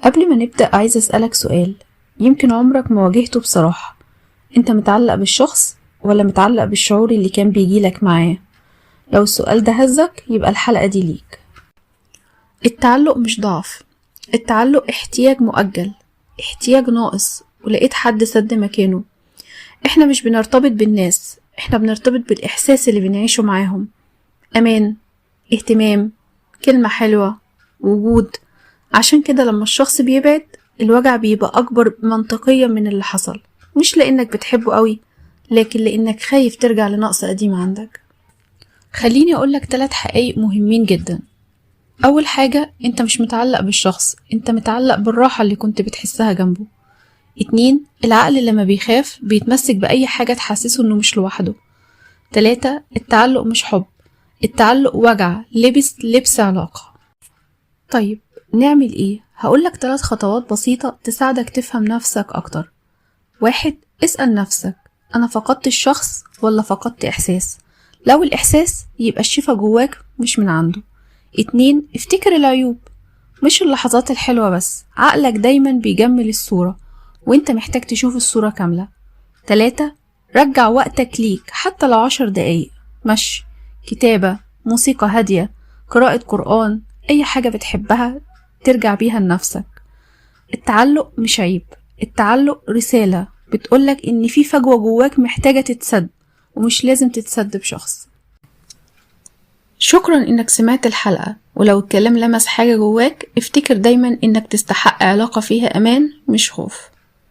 قبل ما نبدأ عايزة أسألك سؤال يمكن عمرك ما واجهته بصراحة. انت متعلق بالشخص ولا متعلق بالشعور اللي كان بيجيلك معاه؟ لو السؤال ده هزك يبقى الحلقة دي ليك. التعلق مش ضعف، التعلق احتياج مؤجل، احتياج ناقص ولقيت حد سد مكانه. احنا مش بنرتبط بالناس، احنا بنرتبط بالإحساس اللي بنعيشه معاهم. أمان، اهتمام، كلمة حلوة، وجود. عشان كده لما الشخص بيبعد الوجع بيبقى أكبر منطقيا من اللي حصل، مش لأنك بتحبه قوي، لكن لأنك خايف ترجع لنقص قديم عندك. خليني أقولك 3 حقائق مهمين جدا. أول حاجة، أنت مش متعلق بالشخص، أنت متعلق بالراحة اللي كنت بتحسها جنبه. 2، العقل لما بيخاف بيتمسك بأي حاجة تحسسه إنه مش لوحده. 3، التعلق مش حب، التعلق وجع لبس لبس علاقة. طيب نعمل إيه؟ هقولك 3 خطوات بسيطة تساعدك تفهم نفسك أكتر. 1، اسأل نفسك، أنا فقدت الشخص ولا فقدت إحساس؟ لو الإحساس يبقى الشفا جواك مش من عنده. 2، افتكر العيوب، مش اللحظات الحلوة بس، عقلك دايما بيجمل الصورة وانت محتاج تشوف الصورة كاملة. 3، رجع وقتك ليك حتى لو 10 دقايق، مشي، كتابة، موسيقى هادية، قراءة قرآن، أي حاجة بتحبها ترجع بيها لنفسك. التعلق مش عيب، التعلق رسالة بتقولك إن في فجوة جواك محتاجة تتسد، ومش لازم تتسد بشخص. شكرا إنك سمعت الحلقة، ولو الكلام لمس حاجة جواك افتكر دايما إنك تستحق علاقة فيها أمان مش خوف.